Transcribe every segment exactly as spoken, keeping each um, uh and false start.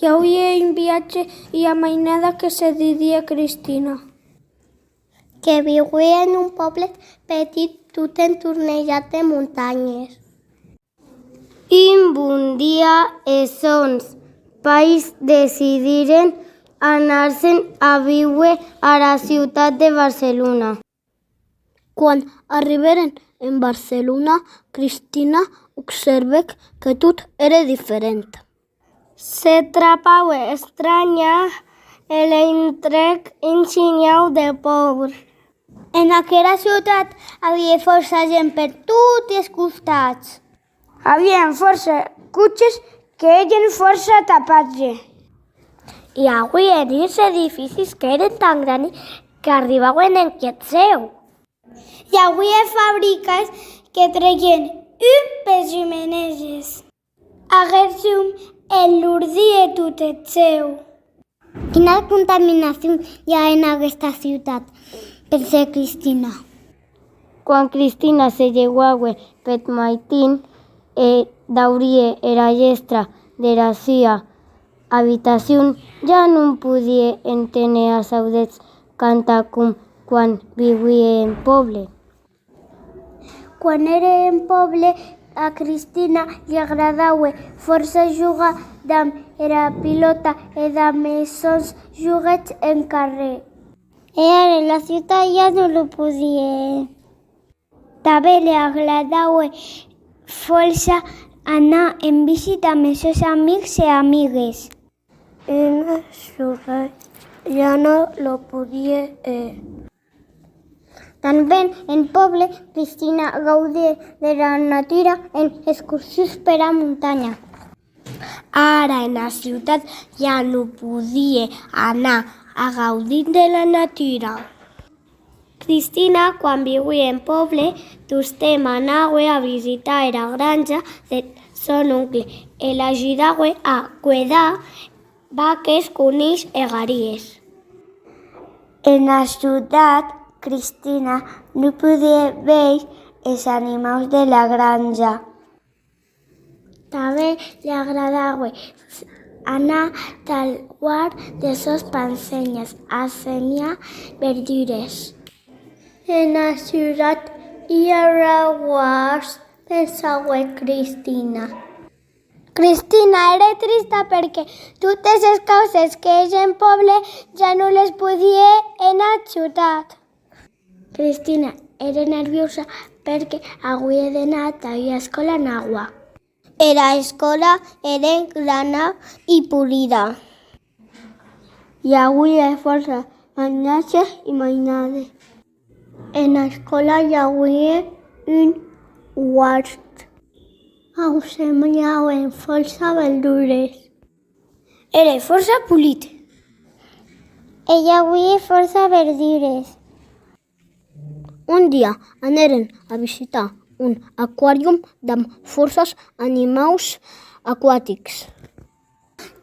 I auie un viatge ua mainada que se didie Cristina, que viuie en un pòble petit tot entornejat de montanhes. Un bon dia, es sòns pairs decidiren anar-se'n a víuer ara ciutat de Barcelona. Quan arribèren en Barcelona, Cristina observèc que tot ère diferent. Se trapaue estranha e le intrèc un shinhau de paur. En aquera ciutat auie fòrça gent per totes costats. Avián fòrça coches que hègen fòrça tapatge. I auie uns edificis qu'èren tan grani qu'arribauen enquiath cèu. I auie fabricas que treien hum pes humeneges. Aguest hum enlordie tot eth cèu. Quina contaminacion i a en aguesta ciutat? Pensèc Cristina. Quan Cristina se lheuaue peth maitin e daurie era hièstra dera sua abitacion, ja non podie enténer as audèths cantar com quan viuie en pòble. Quan ère en pòble, a Cristina li agradaue fòrça jogar damb era pilòta e damb es sòns joguèths en carrèr. E ara la ciutat ja non lo podie. Tanben li agradaue fòrça anar en bici damb es sòns amics e amigues. Ena ciutat ja non lo podie hèr. Tanben en pòble, Cristina gaudie dera natura en excursions pera montanha. Ara ena ciutat ja non podie anar a gaudir de la natura. Cristina, quan viuie en pòble, tostemp anaue a visitar era granja deth sòn oncle e l'ajudaue a cuedar vaques, conilhs e garies. Ena ciutat, Cristina non podie veir es animaus de la granja. Tanben li agradaue anar tal huart de sòns pansenhas a semiar verdures. Ena ciutat i aurà huarts, pensaue Cristina. Cristina ère trista perque totes es causes que hège en pòble ja non les podie ena ciutat. Cristina ère nerviosa perque auie d'anar tà ua escòla naua. Era escòla ère grana e polida. I auie fòrça mainatges e mainades. Ena escòla i auie un huart. Au semiauen fòrça verdures. Ère fòrça polit. E i auie fòrça verdures. Un dia anèren a visitar un aquarium damb fòrças animaus aquatics.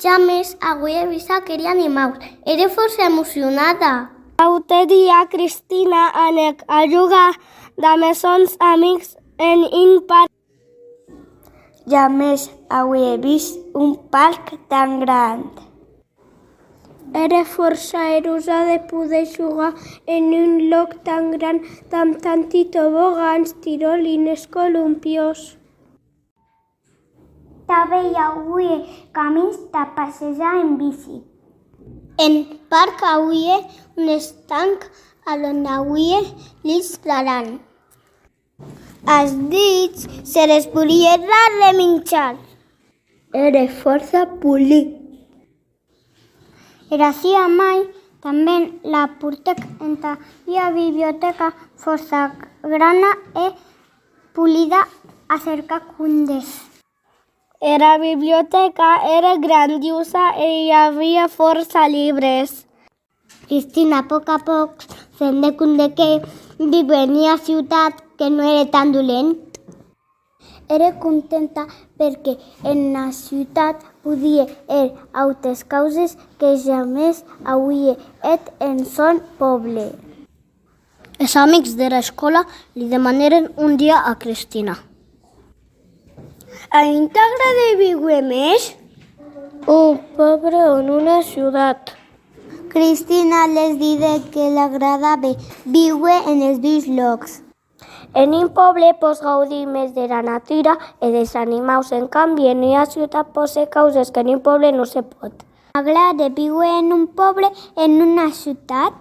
Jamès auie vist aqueri animaus. Ère fòrça emocionada. L'aute dia, Cristina anèc a jogar damb es sòns amics en un parc. Jamès auie vist un parc tan grand. Ère fòrça erosa de poder jogar en un lòc tan gran, damb tanti tobogans, tirolines, colompiòs. Tanben i auie camins tà passejar en bici. En parc auie un estanc a l'ont auie lhits grans. As dits se les polie rar de minjar. Ère fòrça polit. Era sua mair tanben la portèc entà ua bibliotèca fòrça grana e polida a cercar condes. Era bibliotèca ère grandiosa e i avia fòrça libres. Cristina, a pòc a pòc, se rendec compde que viuie en ua ciutat que non ère tan dolent. Ère contenta perque ena ciutat podie hèr autes causes que jamès auie hèt en sòn pòble. Es amics dera escòla li demanèren un dia a Cristina: A on t'agrade víuer mès? Ò, pòble o en una ciutat. Cristina les didec que l'agradave víuer enes dus lòcs. En un pòble pòs gaudir mès dera natura e des animaus, en cambi, en ua ciutat pòs hèr causes qu'en un pòble non se pòt. T'agrade víuer en un pòble, en una ciutat?